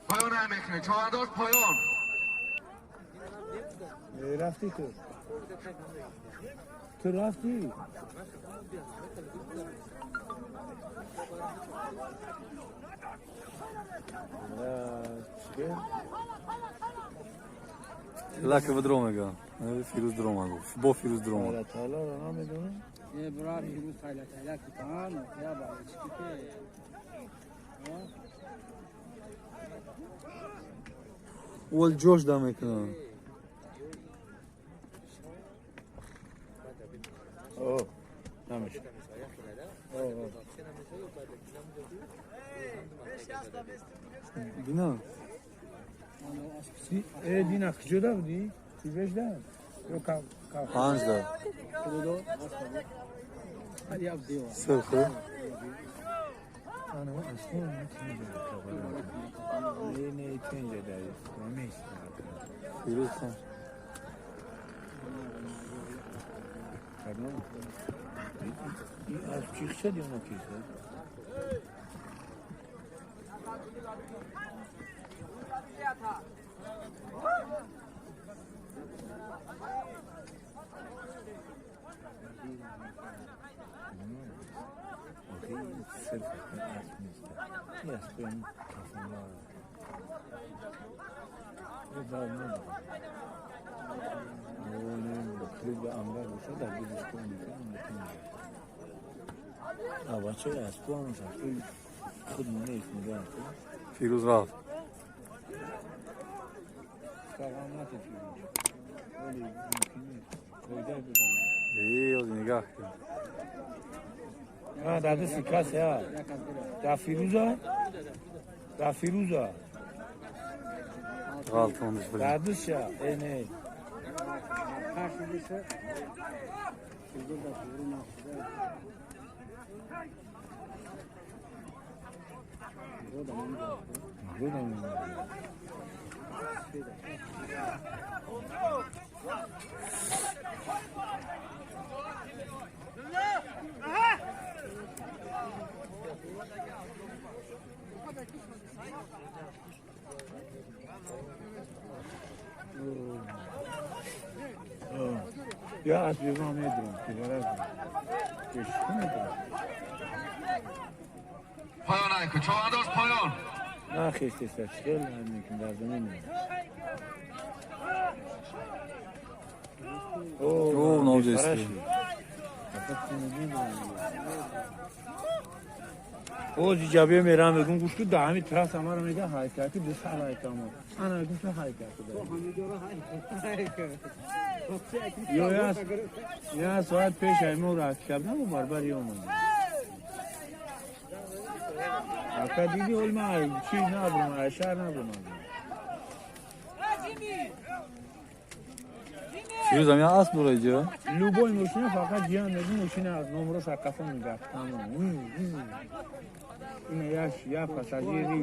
پایان هم میکنه چهار پایان. رفتی تو. تو رفتی؟ Лака в дромега. Фирӯз дрома гуфт. Бо Фирӯз дрома. Таала ро намедонам. Е бра Фирӯз тайла тайла ки там, я ба чики ке. Ол ҷош да мекунад. О, намешад. Дина. Э, Дина, куҷо да будӣ? Ти беш да? Ё кам кам. Панҷ да. Сирхи. Ана асло не не тенҷа да. Намест. Фирӯз хан. Кардам. Аз чихша димо киса? Фирӯз рафт. Э, ози нигаҳ кун. Дар дасти касе а. Дар Фирӯза? Дар Фирӯза. Ғалтондиш били. Дар дастша. Э, не. Я аз бегам медурам, тиҷорат медурам. پایان هم چهار پایان. На хестеста чиқел мекун дар замин. О, навҷести. Ози ҷабе мерам мегум гӯш ку да ҳами трасса маро мега ҳайкаки ду сал ҳайкамо. Ана гуфта ҳайкаки да. Ё я соат пеш ай мо рафт кардам ва барбар омадам. Ака диди ҳол ма чиз набурам, ай шаҳр набурам. Фирӯз ам я асп дора иҷо? Любой мошина фақат ҷиҳан мегум мошина аз номрош аз қафо мегафт. Тамом. Ина яш я пассажири.